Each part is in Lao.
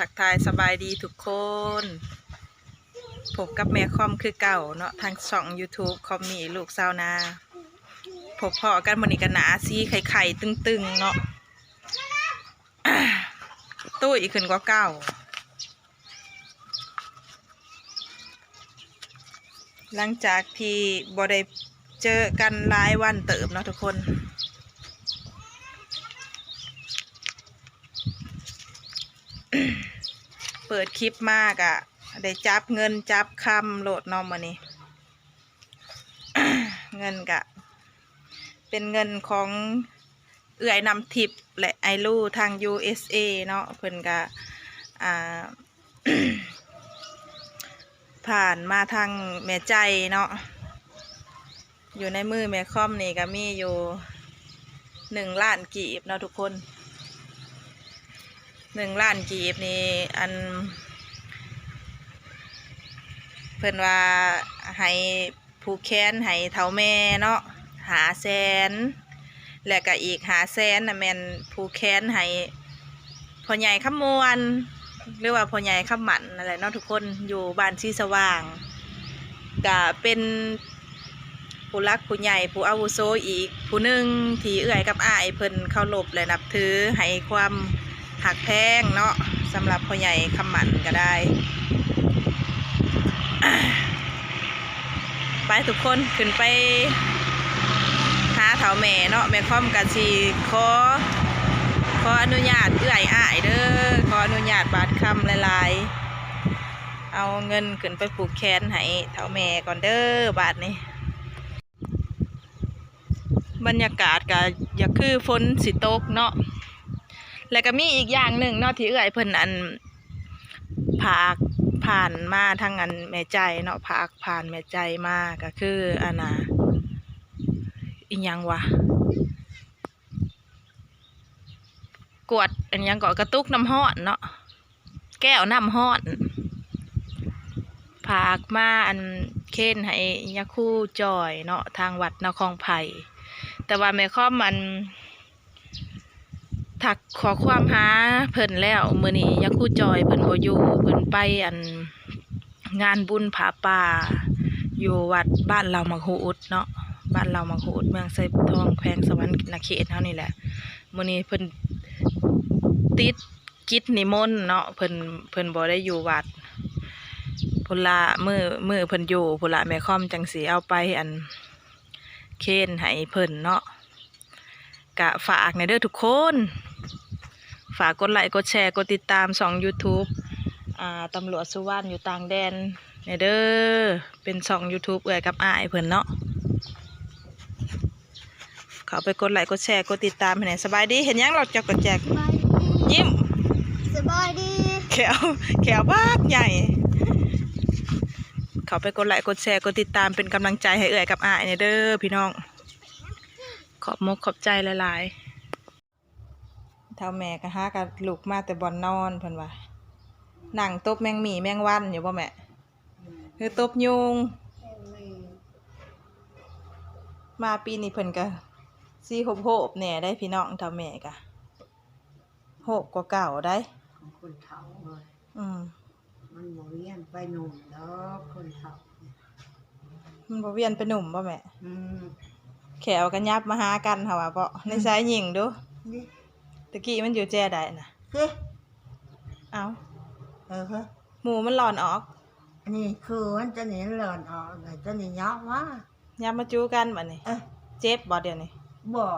ທັກທາຍສະບາຍດີທຸກຄົນ, ພົບກັບແມ່ຄອມຄືເກົ່າເນາະ ທາງຊ່ອງ YouTube ຄອມມີລູກຊາວນາ. ພົບພໍ້ກັນມື້ນີ້ກໍໜ້າຊີໄຂ້ໆຕຶງໆເນາະ, ຕຸ້ຍຂຶ້ນກວ່າເກົ່າ. ຫຼັງຈາກທີ່ບໍ່ໄດ້ເຈີກັນຫຼາຍວັນເຕີບເນາະທຸກຄົນ, ເປີດຄລິບມາກະໄດ້ຈັບເງິນຈັບຄຳໂລດເນາະມື້ນີ້. ເງິນກະເປັນເງິນຂອງເອື້ອຍນ້ຳທິບ ແລະ ອ້າຍລູທາງ USA ເນາະ, ເພິ່ນກະ ອ່າ ຜ່ານມາທາງແມ່ໃຈເນາະ. ຢູ່ໃນມືແມ່ຄອມນີ້ກໍມີຢູ່ໜຶ່ງລ້ານກີບເນາະທຸກຄົນ. ໜຶ່ງລ້ານກີບນີ້ ອັນ ເພິ່ນວ່າໃຫ້ຜູກແຂນໃຫ້ເຖົ້າແມ່ເນາະ ຫ້າແສນ, ແລະກະອີກຫ້າແສນນະແມ່ນຜູກແຂນໃຫ້ພໍ່ໃຫຍ່ຄຳມ່ວນ ຫຼືວ່າພໍ່ໃຫຍ່ຄຳໝັ້ນນັ້ນແຫຼະເນາະທຸກຄົນ, ຢູ່ບ້ານສີສະຫວ່າງ. ກະເປັນຜູ້ຫຼັກຜູ້ໃຫຍ່ຜູ້ອາວຸໂສອີກຜູ້ໜຶ່ງທີ່ເອື້ອຍກັບອ້າຍເພິ່ນເຄົາລົບ ແລະ ນັບຖື ໃຫ້ຄວາມຮັກແພງເນາະ, ສຳລັບພໍ່ໃຫຍ່ຄຳໝັ້ນກໍໄດ້. ໄປທຸກຄົນ ຂຶ້ນໄປຫາເຖົ້າແມ່ເນາະ, ແມ່ຄອມກໍຊິຂໍ ຂໍອະນຸຍາດເອື້ອຍອ້າຍເດີ, ຂໍອະນຸຍາດບາດຄຳຫຼາຍໆ. ເອົາເງິນຂຶ້ນໄປຜູກແຂນໃຫ້ເຖົ້າແມ່ກ່ອນເດີບາດນີ້. ບັນຍາກາດກໍຢາກຄືຝົນຊິຕົກເນາະ. ແລ້ວກໍມີອີກຢ່າງໜຶ່ງເນາະ ທີ່ເອື້ອຍເພິ່ນ ອັນ ຝາກຜ່ານມາທາງ ອັນ ແມ່ໃຈເນາະ, ຝາກຜ່ານແມ່ໃຈມາ ກໍຄື ອັນນ່າ ອີຫຍັງວະ ກວດ ອັນຫຍັງເກາະ ກະຕຸກນ້ຳຮ້ອນເນາະ. ແກ້ວນ້ຳຮ້ອນ ຝາກມາ ອັນ ເຄນໃຫ້ຍາຄູຈ່ອຍເນາະ ທາງວັດນະຄອງໄຜ່. ແຕ່ວ່າແມ່ຄອມ ອັນ ທັກຂໍ້ຄວາມຫາເພິ່ນແລ້ວ, ມື້ນີ້ຍາຄູຈ່ອຍເພິ່ນບໍ່ຢູ່, ເພິ່ນໄປ ອັນ ງານບຸນຜ້າປ່າຢູ່ວັດບ້ານເຫຼົ່າໝາກຫູດເນາະ, ບ້ານເຫຼົ່າໝາກຫູດ ເມືອງໄຊພູທອງ ແຂວງສະຫວັນນະເຂດເຮົານີ້ແຫຼະ. ມື້ນີ້ເພິ່ນຕິດ ກິດນິມົນເນາະ, ເພິ່ນ ເພິ່ນບໍ່ໄດ້ຢູ່ວັດພຸ້ນລະ, ມື້ ມື້ເພິ່ນຢູ່ພຸ້ນລະ ແມ່ຄອມຈັ່ງຊິເອົາໄປ ອັນ ເຄນໃຫ້ເພິ່ນເນາະ. ກະຝາກແດ່ເດີທຸກຄົນ, ຝາກກົດໄລ ກົດແຊ ກົດຕິດຕາມຊ່ອງ YouTube ອ່າ ຕຳຫຼວດສຸວັນຢູ່ຕ່າງແດນແດ່ເດີ, ເປັນຊ່ອງ YouTube ເອື້ອຍກັບອ້າຍເພິ່ນເນາະ. ເຂົ້າໄປກົດໄລ ກົດແຊ ກົດຕິດຕາມໃຫ້ແດ່. ສະບາຍດີ. ເຮັດຫຍັງລອກຈອກກະແຈກ? ສະບາຍດີ. ຍິ້ມ. ສະບາຍດີ. ແຂ້ວ ແຂ້ວບັກໃຫຍ່. ເຂົ້າໄປກົດໄລ ກົດແຊ ກົດຕິດຕາມ ເປັນກຳລັງໃຈໃຫ້ເອື້ອຍກັບອ້າຍແດ່ເດີພີ່ນ້ອງ. ຂອບມົກຂອບໃຈຫຼາຍໆ. ເຖົ້າແມ່ກໍຫາກໍລຸກມາແຕ່ບ່ອນນອນ ເພິ່ນວ່າ. ນັ່ງຕົບແມງໝີ່ແມງວັນຢູ່ບໍ່ແມ່? ອືມ. ຄືຕົບຍຸງ? ແມ່ນ. ມາປີນີ້ເພິ່ນກໍຊິໂຮບໆແດ່ໄດ໋ພີ່ນ້ອງ, ເຖົ້າແມ່ກໍໂຮບກວ່າເກົ່າໄດ໋. ຂອງຄົນເຖົ້າເອີຍ. ອືມ. ມັນບໍ່ວຽນໄປໜຸ່ມດອກ ຄົນເຖົ້າ. ມັນບໍ່ວຽນໄປໜຸ່ມບໍ່ແມ່? ອືມ. ແຂ້ວກໍຫຍັບມາຫາກັນ ເຮົາວ່າເບາະ. ອືມ. ໃນສາຍຍິງດູ. ນີ້. ຕະກີ້ມັນຢູ່ແຈໃດນະ? ຊິ. ເອົ້າ. ເອີ. ໝູ່ມັນລ່ອນອອກ. ອັນນີ້ຄືມັນ ຕົວນີ້ມັນລ່ອນອອກ, ຕົວນີ້ຫຍັບມາ. ຫຍັບມາຈູກັນບາດນີ້. ເອີ. ເຈັບບໍ່ດຽວນີ້? ບໍ່,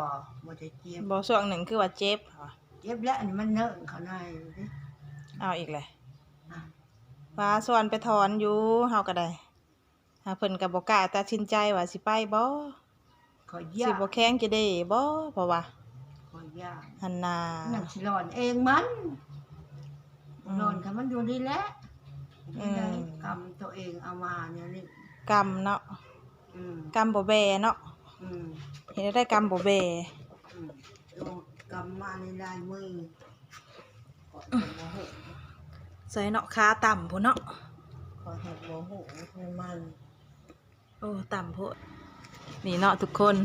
ບໍ່ໄດ້ເຈັບ. ບໍ່, ຊ່ວງໜຶ່ງຄືວ່າເຈັບ. ເຈັບແລ້ວ, ອັນນີ້ມັນເນີນເຂົ້າໃນເດ້. ເອົາອີກແລ້ວ. ອ່ະ. ວ່າຊວນໄປຖອນຢູ່ ເຮົາກໍໄດ້ ຫາເພິ່ນກໍບໍ່ກ້າຕັດສິນໃຈວ່າຊິໄປບໍ່, ຂ້ອຍຢ້ານ ຊິບໍ່ແຂງຈະເດບໍ່, ເພາະວ່າ ຂ້ອຍຢ້ານ ຫັ້ນນາ ມັນຊິຫຼອນເອງມັນ. ອືມ. ຫຼອນກໍມັນຢູ່ນີ້ແຫຼະ. ອືມ. ກຳຕົວເອງເອົາມາແນວນີ້ ກຳເນາະ. ອືມ. ກຳບໍ່ແບເນາະ. ອືມ. ເຮັດໃດກຳບໍ່ແບ. ອືມ. ກຳມາໃນລາຍມື. ຂ້ອຍກໍບໍ່ຮູ້ ໃສ່ເນາະ ຂາຕ່ຳພຸ້ນເນາະ. ຂ້ອຍກໍບໍ່ຮູ້ຄືມັນ. ໂອ້ ຕ່ຳໂພດ. ນີ້ເນາະທຸກຄົນ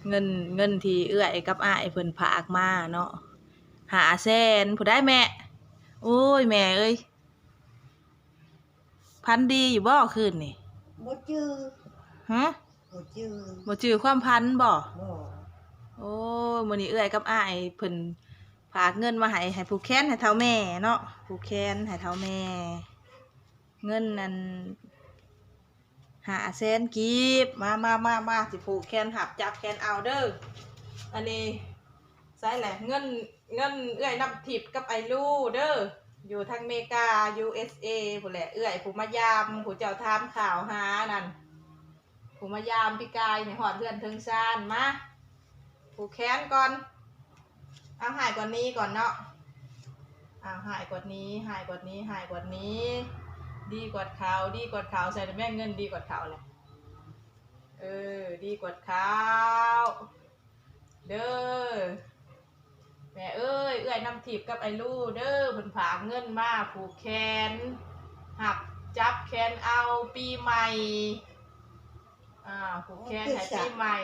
ເງິນ ເງິນທີ່ເອື້ອຍກັບອ້າຍເພິ່ນຝາກມາເນາະ ຫ້າແສນ ຜູ້ໃດແມ່? ໂອ້ຍ ແມ່ເອີຍ ຝັນດີຢູ່ບໍ່ຄືນນີ້? ບໍ່ຈື່. ຮະ? ບໍ່ຈື່. ບໍ່ຈື່ຄວາມຝັນບໍ່? ບໍ່. ໂອ້ຍ ມື້ນີ້ເອື້ອຍກັບອ້າຍເພິ່ນຝາກເງິນມາໃຫ້ ໃຫ້ຜູກແຂນໃຫ້ເຖົ້າແມ່ເນາະ ຜູກແຂນໃຫ້ເຖົ້າແມ່ ເງິນນັ້ນ ຫ້າແສນກີບ. ມາ ມາ ມາ ມາ ຊິຜູກແຂນ ຮັບຈັບແຂນເອົາເດີ. ອັນນີ້ໃສແຫຼະ ເງິນ ເງິນເອື້ອຍນ້ຳທິບກັບອ້າຍລູເດີ ຢູ່ທາງເມກາ ຢູເອສເອ ພຸ້ນແຫຼະ. ເອື້ອຍຜູ້ມາຢາມ ຜູ້ເຈົ້າຖາມຂ່າວຫານັ້ນ ຜູ້ມາຢາມປີກາຍນີ້ ຮອດເຮືອນເຖິງຊານ. ມາ ຜູກແຂນກ່ອນ. ເອົາ ຮ້າຍກວ່ານີ້ກ່ອນເນາະ. ເອົາ ຮ້າຍກວ່ານີ້ ຮ້າຍກວ່ານີ້ ຮ້າຍກວ່ານີ້ ດີກວ່າເຂົາ ດີກວ່າເຂົາ ໃສ່ແມ່ເງິນ ດີກວ່າເຂົາແຫຼະ. ເອີ ດີກວ່າເຂົາເດີ ແມ່ເອີຍ. ເອື້ອຍນ້ຳທິບກັບອ້າຍລູເດີ ເພິ່ນຝາກເງິນມາຜູກແຂນ ຮັບຈັບແຂນເອົາປີໃໝ່. ອ່າ ຜູກແຂນໃຫ້ປີໃໝ່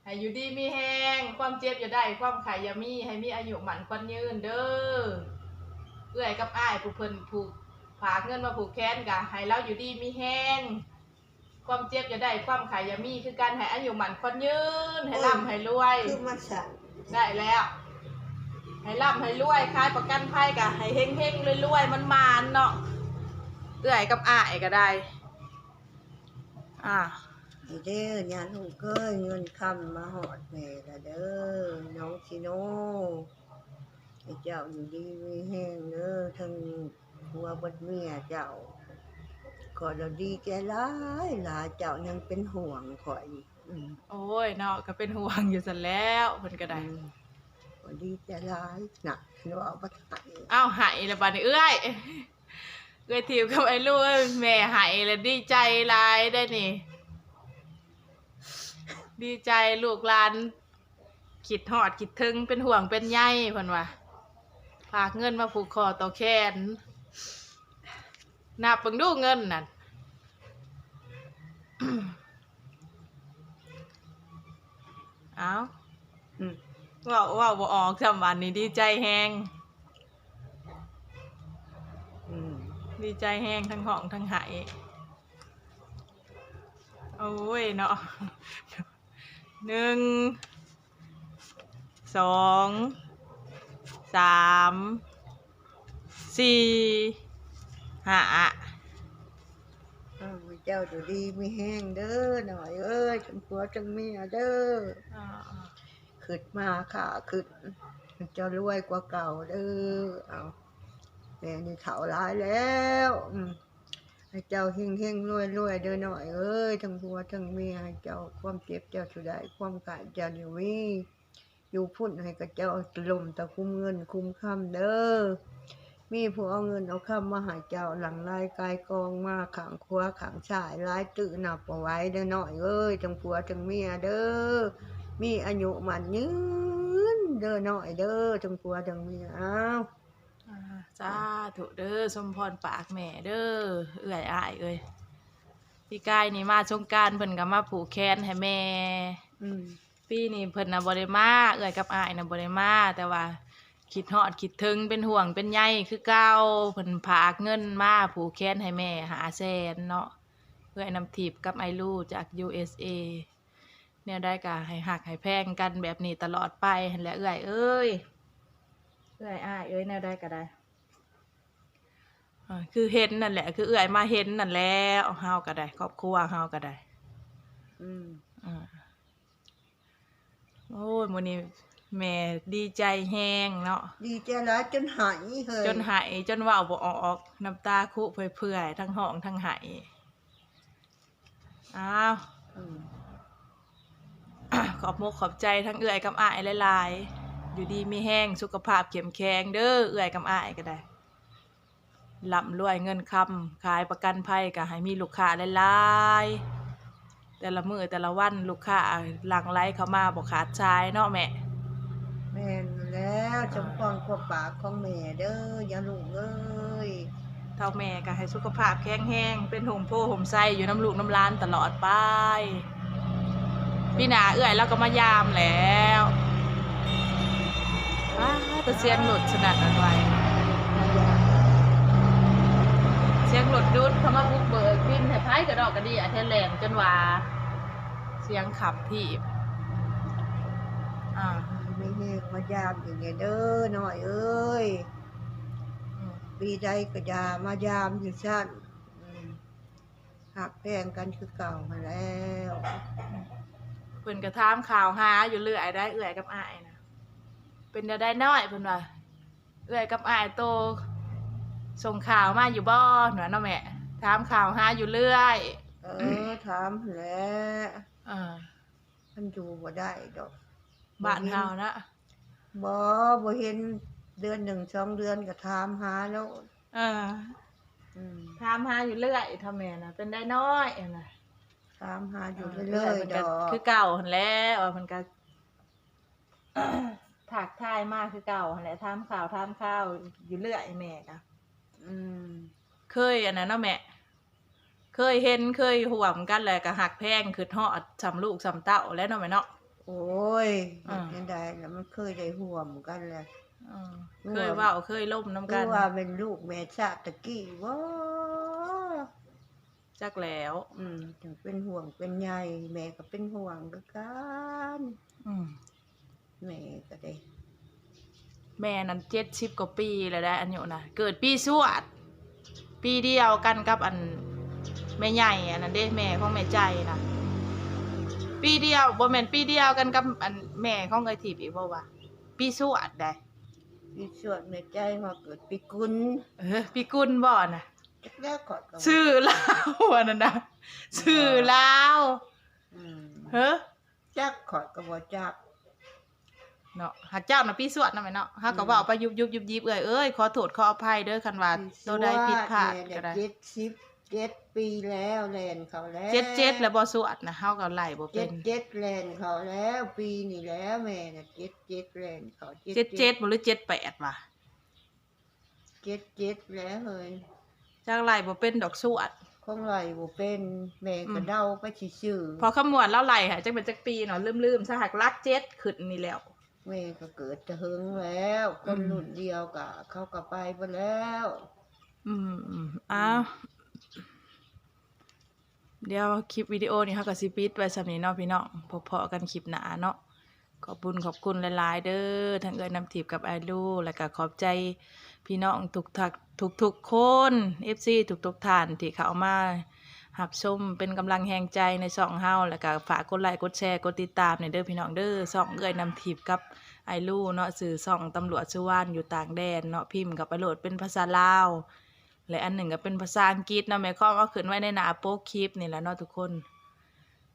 ໃຫ້ຢູ່ດີມີແຮງ ຄວາມເຈັບຢ່າໄດ້ ຄວາມໄຂ້ຢ່າມີ ໃຫ້ມີອາຍຸໝັ້ນຂວັນຍືນເດີ. ເອື້ອຍກັບອ້າຍຜູ້ເພິ່ນຜູກ ຝາກເງິນມາຜູກແຂນ ກະໃຫ້ລາວຢູ່ດີມີແຮງ ຄວາມເຈັບຢ່າໄດ້ ຄວາມໄຂ້ຢ່າມີຄືກັນ ໃຫ້ອາຍຸໝັ້ນຂວັນຍືນ ໃຫ້ລ່ຳໃຫ້ລວຍ ຄືມາສະ ໄດ້ແລ້ວ ໃຫ້ລ່ຳໃຫ້ລວຍ ຂາຍປະກັນໄພກະໃຫ້ເຮັງໆລວຍໆ ມັນໝານເນາະ ເອື້ອຍກັບອ້າຍກະໄດ້. ອ່າ ນີ້ເດີ ຍາລູກເອີຍ ເງິນຄຳມາຮອດແມ່ລະເດີ ນ້ອງຊິໂນ ໃຫ້ເຈົ້າຢູ່ດີມີແຮງເດີ ທັງຜົວເບິດເມຍເຈົ້າ ຂ້ອຍລະດີໃຈຫຼາຍໆ ເຈົ້າຍັງເປັນຫ່ວງຂ້ອຍ. ອືມ ໂອ້ຍເນາະ ກະເປັນຫ່ວງຢູ່ຊັ້ນແລ້ວ ເພິ່ນກະໄດ້ ອືມ ຂ້ອຍດີໃຈຫຼາຍນະ ເວົ້າບໍ່ໄດ້ ເອົ້າ ໄຫ້ລະບາດນີ້ເອື້ອຍ ເອື້ອຍທິບກັບໄອ້ລູກເອີຍ ແມ່ໄຫ້ລະດີໃຈຫຼາຍໄດ໋ນີ້ ດີໃຈລູກຫຼານ ຄິດຮອດຄິດເຖິງ ເປັນຫ່ວງເປັນໃຍ ເພິ່ນວ່າ ຝາກເງິນມາຜູກຂໍ້ຕໍ່ແຂນ ນັບເບິ່ງດູເງິນນັ້ນ ເອົ້າ ອືມ ເວົ້າ ເວົ້າບໍ່ອອກຊ້ຳ ບາດນີ້ດີໃຈແຮງ ອືມ ດີໃຈແຮງ ທັງຮ້ອງທັງໄຫ້ ໂອ້ຍເນາະ. ໜຶ່ງ ສອງ ສາມ ສີ່ ຫ້າ ເອົາໃຫ້ເຈົ້າຢູ່ດີມີແຮງເດີນ້ອຍເອີຍ ທັງຜົວທັງເມຍເດີ ອ່າ ຄຶດມາຂ້າຄຶດ ໃຫ້ເຈົ້າລວຍກວ່າເກົ່າເດີ ເອົາ ແມ່ນີ້ເຖົ້າຫຼາຍແລ້ວ ອືມ ໃຫ້ເຈົ້າເຮັງໆລວຍໆເດີນ້ອຍເອີຍ ທັງຜົວທັງເມຍ ໃຫ້ເຈົ້າຄວາມເຈັບເຈົ້າຊິໄດ້ ຄວາມໄຂ້ເຈົ້າຊິມີ ຢູ່ພຸ້ນໃຫ້ຂະເຈົ້າລົ້ມຕະຄຸມເງິນຄຸມຄຳເດີ ມີຜູ້ເອົາເງິນເອົາຄຳມາໃຫ້ເຈົ້າ ຫຼັ່ງໄຫຼກາຍກອງມາຂ້າງຂວາຂ້າງຊ້າຍ ຫຼາຍຕື້ນັບບໍ່ໄຫວເດີນ້ອຍເອີຍ ທັງຜົວທັງເມຍເດີ ມີອາຍຸໝັ້ນຍືນເດີນ້ອຍເດີ ທັງຜົວທັງເມຍ ເອົາ ອ່າ ສາທຸເດີ ສົມພອນປາກແມ່ເດີ ເອື້ອຍອ້າຍເອີຍ ປີກາຍນີ້ມາສົງການເພິ່ນກະມາຜູກແຂນໃຫ້ແມ່ ອືມ ປີນີ້ເພິ່ນນະບໍ່ໄດ້ມາ ເອື້ອຍກັບອ້າຍນະບໍ່ໄດ້ມາ ແຕ່ວ່າຄິດຮອດຄິດເຖິງ ເປັນຫ່ວງເປັນໃຍຄືເກົ່າ ເພິ່ນຝາກເງິນມາຜູກແຂນໃຫ້ແມ່ຫ້າແສນເນາະ ເອື້ອຍນ້ຳທິບກັບອ້າຍລູຈາກ ຢູເອສເອ ແນວໃດກະໃຫ້ຮັກໃຫ້ແພງກັນແບບນີ້ຕະຫຼອດໄປຫັ້ນແຫຼະເອື້ອຍເອີຍ ເອື້ອຍອ້າຍເອີຍ ແນວໃດກະໄດ້ ອ່າ ຄືເຫັນນັ້ນແຫຼະ ຄືເອື້ອຍມາເຫັນນັ້ນແຫຼະ ເຮົາກະໄດ້ ຄອບຄົວເຮົາກະໄດ້ ອືມ ອ່າ ໂອ້ຍ ມື້ນີ້ແມ່ດີໃຈແຮງເນາະ ດີໃຈຫຼາຍຈົນໄຫ້ເຮີ້ຍ ຈົນໄຫ້ ຈົນເວົ້າບໍ່ອອກ ນ້ຳຕາຄຸເປື່ອຍໆ ທັງຮ້ອງທັງໄຫ້ ອ້າວ ອືມ ຂອບມົກຂອບໃຈທັງເອື້ອຍກັບອ້າຍຫຼາຍໆ ຢູ່ດີມີແຮງ ສຸຂະພາບເຂັ້ມແຂງເດີ ເອື້ອຍກັບອ້າຍກະໄດ້ ລ່ຳລວຍເງິນຄຳ ຂາຍປະກັນໄພກະໃຫ້ມີລູກຄ້າຫຼາຍໆ ແຕ່ລະມື້ແຕ່ລະວັນລູກຄ້າຫຼັ່ງໄຫຼເຂົ້າມາບໍ່ຂາດສາຍເນາະແມ່. ແມ່ນແລ້ວ ສົມພອນຄວາມປາກຂອງແມ່ເດີ ຍາລູກເອີຍ. ເຖົ້າແມ່ກໍໃຫ້ສຸຂະພາບແຂງແຮງ ເປັນຮົ່ມໂພຮົ່ມໄຊຢູ່ນຳລູກນຳຫຼານຕະຫຼອດໄປ. ປີໜ້າເອື້ອຍລາວກໍມາຢາມແລ້ວ. ອ້າ ແຕ່ສຽງລົດສະໜັ່ນຫວັ່ນໄຫວ. ສຽງລົດດຸດເຂົ້າມາບຸກເບີກດິນໃຫ້ໃຜກະດອກກະເດຍ ແທ້ແຫຼງຈົນວ່າສຽງຂັບຖີບ. ອ່າ ມີແຮງມາຢາມອີກແດ່ເດີນ້ອຍເອີຍ. ອືມ ປີໃດກະຢ່າມາຢາມຢູ່ຊັ້ນ. ອືມ ຮັກແພງກັນຄືເກົ່າຫັ້ນແລ້ວ. ເພິ່ນກະຖາມຂ່າວຫາຢູ່ເລື້ອຍໄດ໋ ເອື້ອຍກັບອ້າຍນະ. ເປັນແນວໃດນ້ອຍ ເພິ່ນວ່າ ເອື້ອຍກັບອ້າຍໂຕສົ່ງຂ່າວມາຢູ່ບໍ່ ເນາະແມ່? ຖາມຂ່າວຫາຢູ່ເລື້ອຍ. ເອີ ຖາມຫັ້ນແຫຼະ. ເອີ ມັນຢູ່ບໍ່ໄດ້ດອກ ບ້ານເຮົານະ. ບໍ່ ບໍ່ເຫັນເດືອນໜຶ່ງສອງເດືອນກະຖາມຫາໂລດ. ເອີ ອືມ ຖາມຫາຢູ່ເລື້ອຍ ເຖົ້າແມ່ນະ ເປັນໃດນ້ອຍຫັ້ນນະ. ຖາມຫາຢູ່ເລື້ອຍໆ ເອີ ເອື້ອຍເພິ່ນກະດອກ ຄືເກົ່າຫັ້ນແຫຼະ ວ່າເພິ່ນກະ ທັກທາຍມາຄືເກົ່າຫັ້ນແຫຼະ ຖາມຂ່າວຖາມຂ່າວຢູ່ເລື້ອຍແມ່ກະ. ອືມ ເຄີຍອັນນັ້ນເນາະແມ່ ເຄີຍເຫັນເຄີຍຮ່ວມກັນ ແລ້ວກະຮັກແພງ ຄຶດຮອດສ່ຳລູກສ່ຳເຕົ້າແຫຼະເນາະແມ່ເນາະ. ໂອ້ຍ ເຮັດແນວໃດລະ ມັນເຄີຍໄດ້ຮ່ວມກັນແຫຼະ. ເອີ ເຄີຍເວົ້າເຄີຍລົມນຳກັນ ຄືວ່າແມ່ນລູກແມ່ຊາດຕະກີ້ບໍ? ຈັກແລ້ວ. ອືມ ຈັ່ງເປັນຫ່ວງເປັນໃຍ ແມ່ກະເປັນຫ່ວງຄືກັນ. ອືມ ແມ່ກະເດ້ ແມ່ນັ້ນເຈັດສິບກວ່າປີແລ້ວໄດ໋ ອາຍຸນະ ເກີດປີຊວດ ປີດຽວກັນກັບອັນແມ່ໃຫຍ່ອັນນັ້ນເດ້ ແມ່ຂອງແມ່ໃຈນະ. ປີດຽວ ບໍ່ແມ່ນປີດຽວກັນກັບອັນແມ່ຂອງເອື້ອຍທິບອີກບໍ່ວະ? ປີຊວດໃດ໋ ປີຊວດ ແມ່ໃຈວ່າເກີດປີກຸນ. ເອີ ປີກຸນບໍ່ນະ? ຈັກແລ້ວ ຂ້ອຍກະ ຊື່ລາວອັນນັ້ນນະ ຊື່ລາວ. ອືມ ເຮີ ຈັກ ຂ້ອຍກະບໍ່ຈັກເນາະ. ຫາເຈົ້ານະປີຊວດນະແມ່ເນາະ ເຮົາກະເວົ້າໄປຍຸບໆຍິບໆ ເອື້ອຍເອີຍ ຂໍໂທດຂໍອະໄພເດີ ຄັນວ່າໂຕໃດຜິດພາດກະໄດ້. ເຈັດສິບເຈັດປີແລ້ວ ແລ່ນເຂົ້າແລ້ວ ເຈັດເຈັດແລ້ວບໍ່ຊວດນະ ເຮົາກະໄລ່ບໍ່ເປັນ. ເຈັດເຈັດແລ່ນເຂົ້າແລ້ວ ປີນີ້ແລ້ວ ແມ່ນະ ເຈັດເຈັດແລ່ນເຂົ້າ ເຈັດເຈັດບໍ່ ຫຼື ເຈັດແປດວະ? ເຈັດເຈັດແຫຼະເຮີ້ຍ ຈັກໄລ່ບໍ່ເປັນດອກຊວດ ຄົງໄລ່ບໍ່ເປັນ ແມ່ກະເດົາໄປຊື່ໆ. ອືມ ພໍ່ຄຳມ່ວນລາວໄລ່ໃຫ້ຈັກແມ່ນຈັກປີເນາະ ລືມໆຊະ ຫາກຫຼັກເຈັດຂຶ້ນນີ້ແລ້ວ. ແມ່ກະເກີດແຕ່ເຫິງແລ້ວ ອືມ ຄົນລຸ້ນດຽວກະ ເຂົາກະໄປເບິດແລ້ວ. ອືມໆ ອືມ ອ້າວ ດຽວຄລິບວິດີໂອນີ້ເຮົາກະຊິປິດໄວ້ສ່ຳນີ້ເນາະພີ່ນ້ອງ ພົບພໍ້ກັນຄລິບໜ້າເນາະ. ຂອບບຸນຂອບຄຸນຫຼາຍໆເດີ ທັງເອື້ອຍນ້ຳທິບກັບອ້າຍລູ ແລ້ວກະຂອບໃຈພີ່ນ້ອງທຸກທັກ ທຸກໆຄົນ ເອັຟຊີ ທຸກໆທ່ານທີ່ເຂົ້າມາຮັບຊົມເປັນກຳລັງແຮງໃຈໃນຊ່ອງເຮົາ ແລ້ວກະຝາກກົດໄລ້ກົດແຊກົດຕິດຕາມແດ່ເດີພີ່ນ້ອງເດີ. ຊ່ອງເອື້ອຍນ້ຳທິບກັບອ້າຍລູເນາະ ຊື່ຊ່ອງຕຳຫຼວດສຸວານຢູ່ຕ່າງແດນເນາະ ພິມເຂົ້າໄປໂລດເປັນພາສາລາວ ແລະ ອັນໜຶ່ງກະເປັນພາສາອັງກິດເນາະ ແມ່ຄອມເອົາຂຶ້ນໄວ້ໃນໜ້າປົກຄລິບນີ້ແຫຼະເນາະທຸກຄົນ.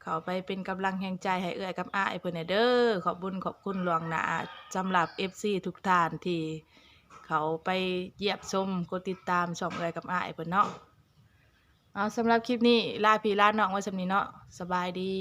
ເຂົ້າໄປເປັນກຳລັງແຮງໃຈໃຫ້ເອື້ອຍກັບອ້າຍເພິ່ນແດ່ເດີ. ຂອບບຸນຂອບຄຸນລ່ວງໜ້າສຳລັບເອັຟຊີທຸກທ່ານທີ່ເຂົ້າໄປຢ້ຽມຊົມ ກົດຕິດຕາມຊ່ອງເອື້ອຍກັບອ້າຍເພິ່ນເນາະ. ເອົາ ສຳລັບຄລິບນີ້ລາພີ່ລານ້ອງໄວ້ສ່ຳນີ້ເນາະ. ສະບາຍດີ.